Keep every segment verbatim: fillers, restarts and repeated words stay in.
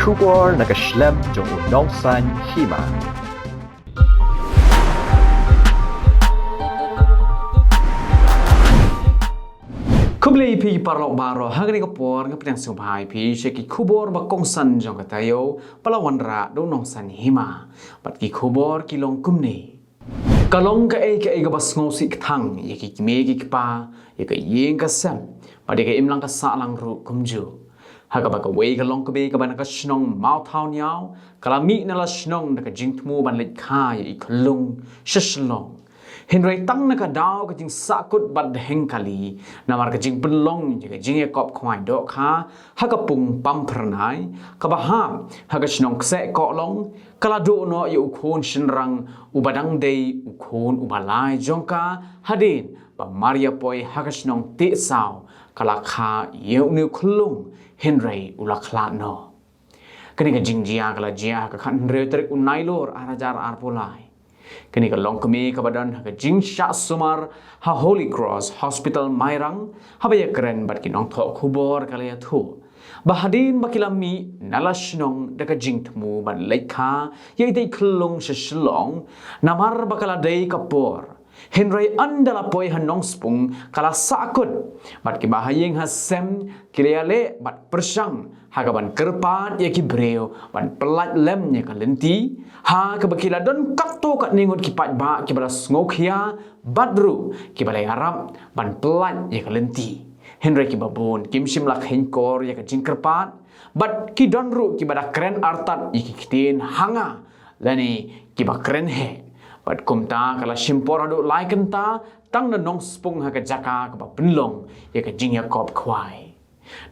Khubor na ka shlem jong u Nongsaiñ Hima. Khublei phi paralok baroh, ha kane ka por nga pdiang sngewbha ïa phi sha ki khubor ba kongsan jong ka taïew ba la wanrah da u Nongsaiñ Hima. Bad ki khubor ki long kumne. Ka long kaei kaei kaba sngewsih kthang ïa ki kmie ki kpa, ïa ka ïing ka sem bad ïa ka imlang ka sahlang ruh kumjuh. Ha kaba kawei ka longkmie kaba na ka shnong Mawthawniaw ka la mih na la shnong da ka jingthmu ban leit kha ïa i khyllung sha Shillong. Hynrei tang na ka daw ka jingsahkut bad dheng kali, namar ka jingpynlong ïa ka jingïakop khwai dohkha ha ka pung Pamphyrnai kaba hap ha ka shnong Ksehkohlong, ka la duh noh ïa u khun shynrang uba dang dei u khun uba lai jong ka hadien ba mar ïa poi ha ka shnong Tiehsaw ka la kha ïa une u khyllung, hynrei u la khlad noh. Kane ka jingjia ka la jia ha ka khathynriew tarik u Nailur ar hajar arphew lai. Kane ka longkmie kaba don ha ka jingshah sumar ha Holy Cross Hospital Mairang, haba ïakren bad ki nongthoh khubor ka la ïathuh ba hadien ba ki la mih na la shnong da ka jingthmu ban leit kha ïa itei i khyllung sha Shillong, namar ba ka la dei ka por. Hynrei ynda la poi ha Nongspung ka la sahkut bad kiba ha ïing ha sem ki la ïaleh bad pyrshang ha kaban kyrpad ïa ki briew ban pyllait lem ïa ka lynti, ha kaba ki la don katto katne ngut ki paidbah kiba la sngewkhia bad ruh kiba la ïarap ban pyllait ïa ka lynti. Hynrei kiba bun kim shym la kheiñkor ïa ka jingkyrpad bad ki don ruh kiba da kren artat ïa ki ktien ha nga lane kiba kren heh. Bad kumta ka la shim por haduh lai kynta tang na Nongspung ha ka jaka kaba pynlong ïa ka jingïakop khwai.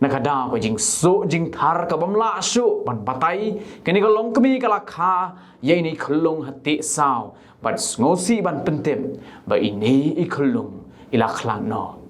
Na ka daw ka jingsuh jingthar kabym lah shuh ban batai, kane ka longkmie ka la kha ïa ine i khyllung ha Tiehsaw bad sngewsih ban pyntip ba ine i khyllung i la khlad noh.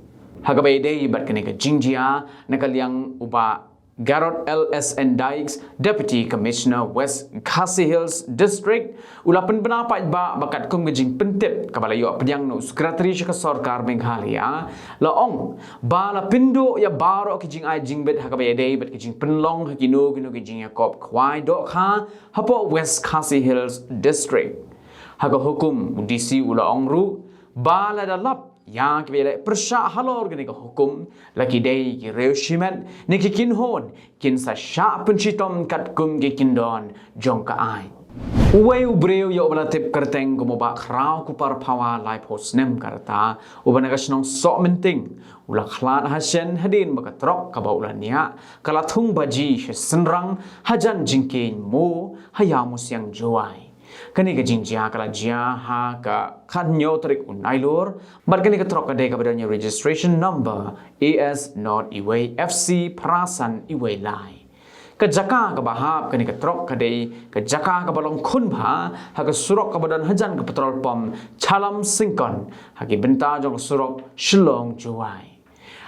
Ha kaba ïadei bad kane ka jingjia, na ka liang u Bah Garod L S N Dykes, Deputy Commissioner West Khasi Hills District, u la pynbna paidbah ba katkum ka jingpyntip kaba la ïoh pdiang na u Secretary sha ka Sorkar Meghalaya, la ong ba la pynduh ïa baroh ki jingai jingbit ha kaba ïadei bad ki jingpynlong ha kino kino ki jingïakop khwai dohkha hapoh West Khasi Hills District. Ha ka hukum, u D C u la ong ruh ba lada lap ïa kiba ïaleh pyrshah halor kane ka hukum, la ki dei ki riewshimet ne ki kynhun, kin sa shah pynshitom katkum ki kyndon jong ka aiñ. Uwei u briew ïa uba la tip kyrteng kum u Bah Khrawkupar Phawa, laiphew snem ka rta, uba na ka shnong Sohmynting, u la khlad ha shen hadien ba ka trok kaba u la niah ka la thung baji sha shynrang hajan jingkieñ Mo ha Ïawmusiang, Jowai. Kane ka jingjia ka la jia ha ka khathynñiew tarik u Nailur, bad kane ka trok ka dei kaba don ïa registration number A S not iwei F C phrasan iwei lai. Ka jaka kaba hap kane ka trok ka dei ka jaka kaba long khun bha ha ka surok kaba don hajan ka petrol pump Chalam Syngkon, ha ki bynta jong ka surok Shillong Jowai.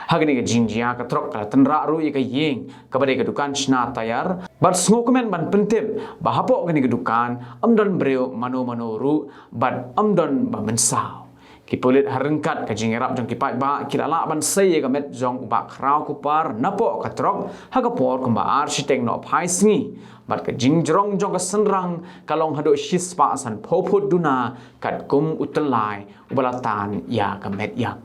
Ha kane ka jingjia ka trok ka la tynrah ruh ïa ka ïing kaba dei ka dukan shna tayar, bad sngewkmen ban pyntip ba hapoh kane ka dukan ym don briew mano mano ruh bad ym don ba mynsaw. Ki pulit ha ryngkat ka jingïarap jong ki paidbah ki la lah ban sei ïa ka met jong u Bah Khrawkupar napoh ka trok ha ka por kumba ar shiteng nohphai sngi, bad ka jingjrong jong ka shynrang ka long haduh shispah sanphew phut duna katkum u tyllai uba la tan ïa ka met ïap.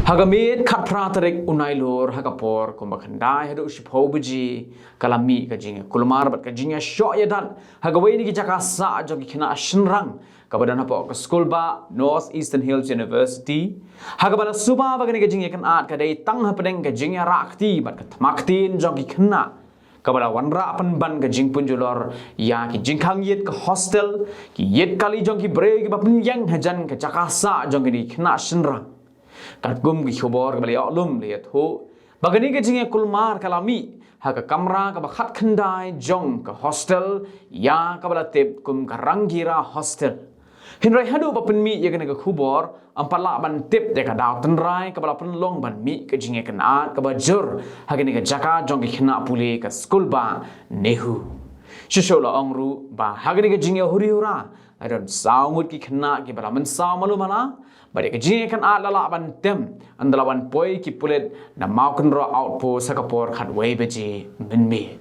Ha ka miet khatphra tarik u Nailur ha ka por kumba khyndai haduh shiphew baje ka la mih ka jingïakulmar bad ka jingïashoh ïadat ha kawei na ki jaka sah jong ki khynnah shynrang kaba don hapoh ka skulbah North Eastern Hills University, ha kaba la suba ba kane ka jingïakynad ka dei tang hapdeng ka jingïarah kti bad ka thma ktien jong ki khynnah, kaba la wanrah pynban ka jingpynjulor ïa ki jingkhang ïit ka hostel, ki ïit kali jong ki briew kiba pynïeng hajan ka jaka sah jong kine ki khynnah shynrang. Katkum ki khubor kaba la ïoh lum la ïathuh ba kane ka jingïakulmar ka la mih ha ka kamra kaba khatkhyndai jong ka hostel, ïa kaba la tip kum ka Rangira Hostel. Hynrei haduh ba pynmih ïa kane ka khubor, ym pat lah ban tip ïa ka daw tynrai kaba la pynlong ban mih ka jingïakynad kaba jur ha kane ka jaka jong ki khynnah pule ka skulbah Nehu. Shuh shuh la ong ruh ba ha kane ka jingïahuri hura, la don saw ngut ki khynnah kiba la mynsaw malu mala, bad ïa ka jingïakynad la lah ban tem ynda la wan poi ki pulit na Mawkynroh Outpost ha ka por khatwei baje mynmiet.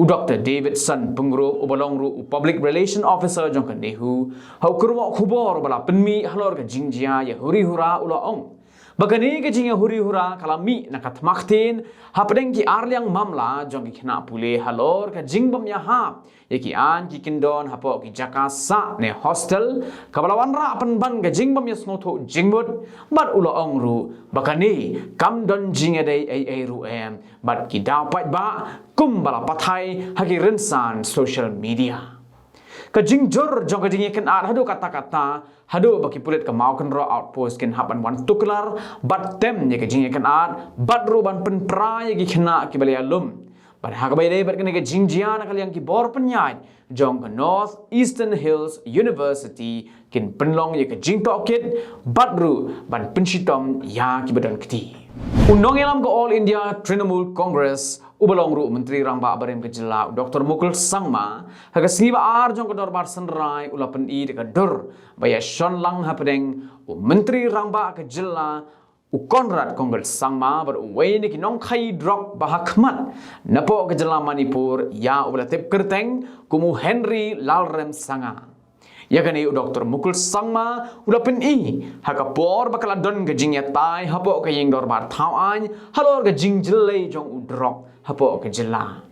U Doktor Davidson Pyngrope uba long ruh u Public Relation Officer jong ka NEHU, ha u kyrwoh khubor uba la pynmih halor ka jingjia ïa huri hura u la ong ba kane ka jingïa huri hura ka la mih na ka thma ktien hapdeng ki arliang mamla jong ki khynnah pule halor ka jingbym ïahap ïa ki aiñ ki kyndon hapoh ki jaka sah ne hostel, kaba la wanrah pynban ka jingbym ïasngewthuh jingmut, bad u la ong ruh ba kane kam don jingïadei ei ei ruh em bad ki daw paidbah kumba la pathai ha ki rynsan social media. Ka jingjur jong ka jingïakynad haduh katta katta, haduh ba ki pulit ka Mawkynroh Outpost kin hap ban wan tuklar bad tem ïa ka jingïakynad bad ruh ban pynpra ïa ki khynnah kiba la ïalum. Bad ha kaba ïadei bad kane ka jingjia, na ka liang ki bor pynïaid jong ka North Eastern Hills University kin pynlong ïa ka jingtohkit bad ruh ban pynshitom ïa kiba don kti. U nongïalam ka All India Trinamool Congress uba long ruh u Myntri Rangbah barim ka jylla, u Doktor Mukul Sangma, ha ka sngi ba ar jong ka dorbar synrai u la pyni da ka dur ba ïashon lang hapdeng u Myntri Rangbah ka jylla, u Conrad Kongel Sangma, bad uwei na ki nongkhaïi drok ba ha khmat napoh ka jylla Manipur, ïa uba la tip kyrteng kum u Henry Lalremsanga. Ïa kane u Doktor Mukul Sangma u la pyni ha ka por ba ka la don ka jingïatai hapoh ka ïing dorbar thaw aiñ halor ka jingjyllei jong u drok hapoh ka jylla.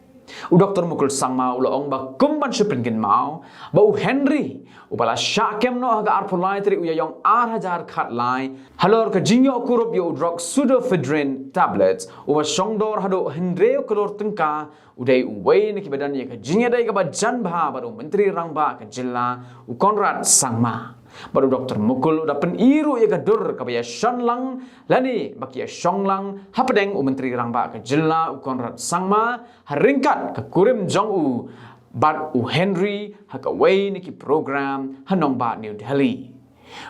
U Doktor Mukul Sangma u la ong ba kum ban shu pynkynmaw ba u Henry, uba la shah kem noh ha ka arphew lai tarik u Ïaïong ar hajar khatlai halor ka jingïoh kurup ïa u drok pseudoephedrine tablets uba shongdor haduh hynriew klur tyngka, u dei uwei na kiba don ïa ka jingïadei kaba jan bha bad u Myntri Rangbah ka jylla, u Conrad Sangma. Bad u Doktor Mukul u da pyni ruh ïa ka dur kaba ïashon lang lane ba ki ïashong lang hapdeng u Myntri Rangbah ka jylla, u Conrad Sangma, ha ryngkat ka kurim jong u bad u Henry ha kawei na ki program ha nongbah New Delhi.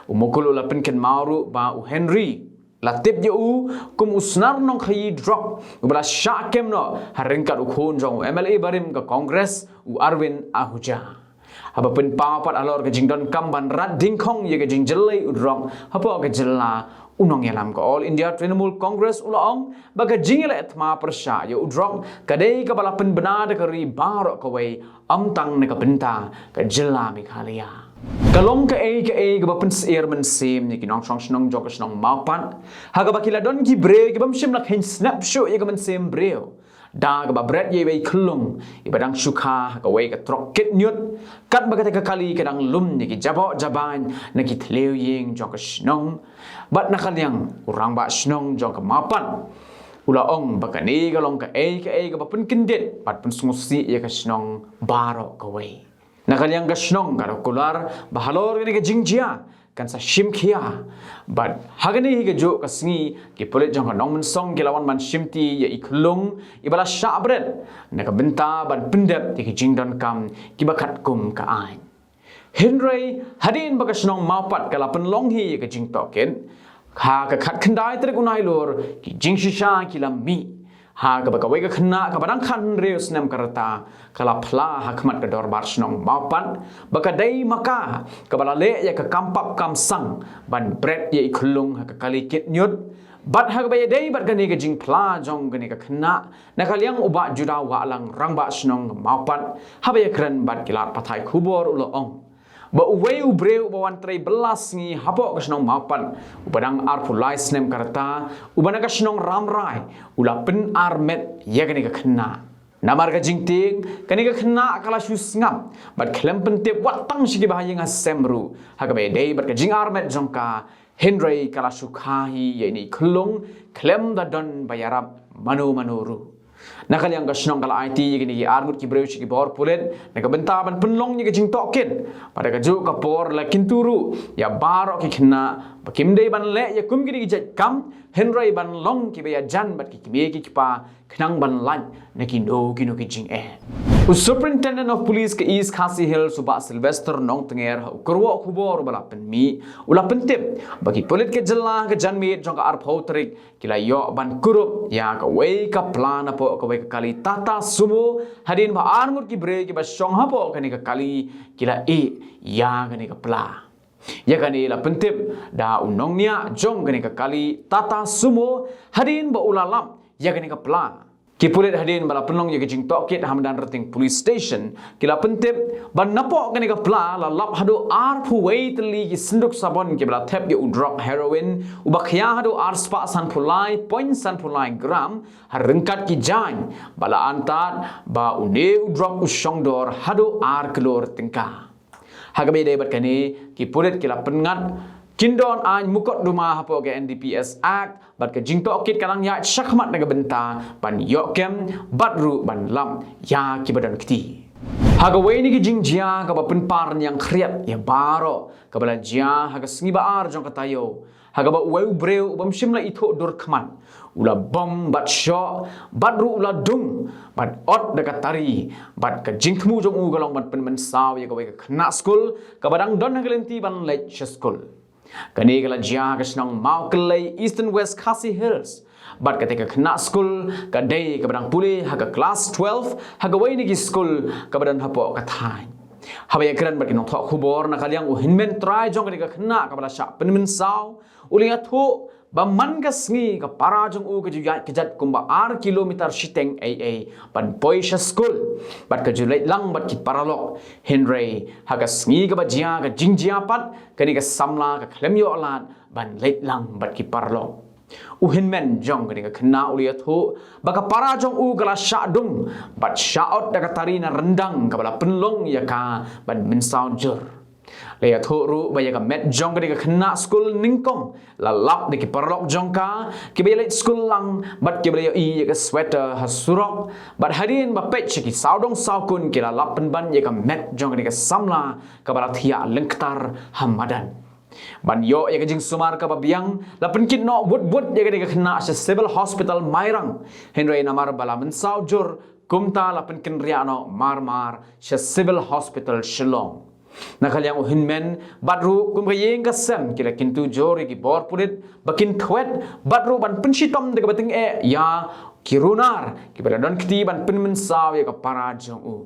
U Mukul u la pynkynmaw ruh ba u Henry la tip ïa u kum u snar nongkhaïi drok uba la shah kem noh ha ryngkat u khun jong u M L A barim ka Congress, u Arvind Ahuja. Haba pynpaw pat halor ka jingdonkam ban rat dyngkhong ïa ka jingjyllei u drok hapoh ka jylla, u nongïalam ka All India Trinamool Congress u la ong ba ka jingïaleh thma pyrshah ïa u drok ka dei kaba la pynbna da ka ri baroh kawei, ym tang na ka bynta ka jylla Meghalaya. Ka long kaei kaei kaba pynsyier mynsiem ïa ki nongshong shnong jong ka shnong Mawpat, ha kaba ki la don ki briew ki bym shym la kheiñ snep shuh ïa ka mynsiem briew da kaba bret ïa iwei i khyllung iba dang shu kha ha kawei ka trok kit ñiut, katba kata ka kali ka dang lum ïa ki jaboh jabaiñ na ki thliew ïing jong ka shnong. Bad na ka liang u rangbah shnong jong ka Mawpat u la ong ba kane ka long kaei kaei kaba pynkyndit bad pynsngewsih ïa ka shnong baroh kawei. Na ka liang ka shnong ka da kular ba halor kane ka jingjia kan sa shim khia. Bad ha kane hi kajuh ka sngi ki pulit jong ka Nongmynsong ki la wan ban shimti ïa i khyllung iba la shah bret na ka bynta ban pyndep ïa ki jingdonkam kiba katkum ka aiñ. Hynrei hadien ba ka shnong Mawpat ka la pynlong hi ïa ka jingtohkit, ha ka khatkhyndai tarik u Nailur ki jingshisha ki la mih, ha kaba kawei ka khynnah kaba dang khathynriew snem ka rta ka la phla ha khmat ka dorbar shnong Mawpat ba ka dei ma ka kaba la leh ïa ka kam pap kam sang ban bret ïa i khyllung ha ka kali kit ñiut. Bad ha kaba ïadei bad kane ka jingphla jong kane ka khynnah, na ka liang u Bah Juda Wahlang, rangbah shnong Mawpat, haba ïakren bad ki lad pathai khubor u la ong ba uwei u briew uba wan trei bylla sngi hapoh ka shnong Mawpat, uba dang arphew lai snem ka rta, uba na ka shnong Ramrai, u la pynarmet ïa kane ka khynnah. Namar ka jingtieng, kane ka khynnah ka la shu sngap bad khlem pyntip wat tang sha kiba ha ïing ha sem ruh ha kaba ïadei bad ka jingarmet jong ka, hynrei ka la shu kha hi ïa ine i khyllung khlem da don ba ïarap mano mano ruh. Na ka liang ka shnong ka la aiti ïa kine ki arngut ki briew sha ki bor pulit na ka bynta ban pynlong ïa ka jingtohkit. Bad ha kajuh ka por la kyntu ruh ïa baroh ki khynnah ba kim dei ban leh ïa kum kine ki jait kam, hynrei ban long kiba ïajan bad ki kmie ki kpa khnang ban lait na kino kino ki jingeh. U Superintendent of Police ka East Khasi Hills, u Bah Sylvester Nongtnger, ha u kyrwoh khubor uba la pynmih, u la pyntip ba ki pulit ka jylla ha ka janmiet jong ka arphew tarik ki la ïoh ban kurup ïa kawei ka pla napoh kawei ka kali Tata Sumo, hadien ba arngut ki briew kiba shong hapoh kane ka kali ki la ïeh ïa kane ka pla. Ïa kane la pyntip da u nongñiah jong kane ka kali Tata Sumo, hadien ba u la lap ïa kane ka pla. Ki pulit hadien ba la pynlong ïa ka jingtohkit ha Madanrting Police Station, ki la pyntip ba napoh kane ka pla la lap haduh arphew wei tylli ki synduk sabon kiba la thep ïa u drok heroin uba khia haduh arspah sanphew lai point sanphew lai gram ha ryngkat ki jaiñ, ba la antad ba une u drok u shongdor haduh ar klur tyngka. Ha kaba ïadei bad kane, ki pulit ki la pynngat kyndon aiñ mukotduma hapoh ka N D P S Act, bad ka jingtohkit ka dang ïaid shakhmat na ka bynta ban ïoh kem bad ruh ban lap ïa kiba don kti. Ha kawei na ki jingjia kaba pynpar ñiangkhriat ïa baroh, kaba la jia ha ka sngi ba ar jong ka taïew, ha kaba uwei u briew u bym shym la ithuh dur khmat u la bom bad shoh bad ruh u la dung bad ot da ka tari, bad ka jingthmu jong u ka long ban pynmynsaw ïa kawei ka khynnah skul kaba dang don ha ka lynti ban leit sha skul. Kane ka la jia ha ka shnong Mawkyllei, Eastern West Khasi Hills, bad kata ka khynnah skul ka dei kaba dang pule ha ka klas twelve ha kawei na ki skul kaba don hapoh ka thaiñ. Haba ïakren bad ki nongthoh khubor na ka liang u hynmen trai jong kane ka khynnah kaba la shah pynmynsaw, u la ïathuh ba man ka sngi ka para jong u ka ju ïaid kjat kumba ar kilometer shiteng ei ei ban poi sha skul, bad ka ju leit lang bad ki paralok, hynrei ha ka sngi kaba jia ka jingjia pat, kane ka samla ka khlem ïoh lad ban leit lang bad ki paralok. U hynmen jong kane ka khynnah u la ïathuh ba ka para jong u ka la shah dung bad shah ot da ka tari na ryndang kaba la pynlong ïa ka ban mynsaw jur. La ïathuh ruh ba ïa ka met jong kane ka khynnah skul nyngkong la lap da ki paralok jong ka kiba ïaleit skul lang, bad kiba la ïohi ïa ka sweater ha surok, bad hadien ba peit sha ki sawdong sawkun ki la lap pynban ïa ka met jong kane ka samla kaba la thiah lyngktar ha madan. Ban ïoh ïa ka jingsumar kaba biang, la pynkit noh wut wut ïa kane ka khynnah sha Civil Hospital Mairang, hynrei namar ba la mynsaw jur, kumta la pynkynriah noh mar mar sha Civil Hospital Shillong. Na ka liang u hynmen bad ruh kum ka ïing ka sem ki la kyntu jur ïa ki bor pulit ba kin thwet bad ruh ban pynshitom da kaba tyngeh ïa ki runar kiba la don kti ban pynmynsaw ïa ka para jong u.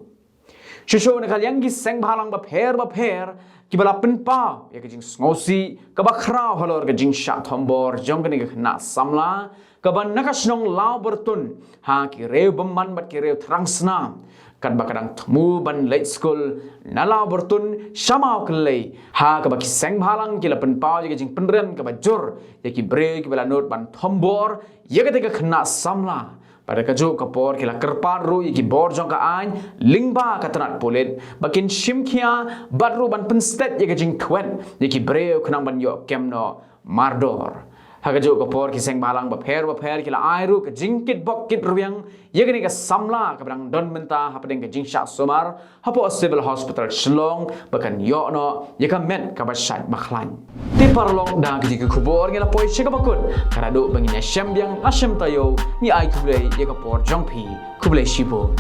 Shuh shuh na ka liang ki seng bhalang bapher bapher kiba la pynpaw ïa ka jingsngewsih kaba khraw halor ka jingshah thombor jong kane ka khynnah samla kaba na ka shnong Lawbyrtun ha ki riew bymman bad ki riew thrang snam, katba ka dang thmu ban leit skul na Lawbyrtun sha Mawkyllei, ha kaba ki seng bhalang ki la pynpaw ïa ka jingpynrem kaba jur ïa ki briew kiba la nud ban thombor ïa kata ka khynnah samla. Bad ha kajuh ka por ki la kyrpad ruh ïa ki bor jong ka aiñ lyngba ka tnat pulit ba kin shim khia bad ruh ban pynstet ïa ka jingthwet ïa ki briew khnang ban ïoh kem noh mardor. Ha kajuh ka por ki seng bhalang bapher bapher ki la ai ruh ka jingkitbok kitrwiang ïa kane ka samla kaba dang don mynta hapdeng ka jingshah sumar hapoh Civil Hospital Shillong ba kan ïoh noh ïa ka met kaba shait ba khlaiñ. Te paralok, da kine ki khubor ngi la poi sha kaba kut. Ka naduh ba ngin ïashem biang la shem taïew, ngi ai khublei ïa ka por jong phi. Khublei shibun.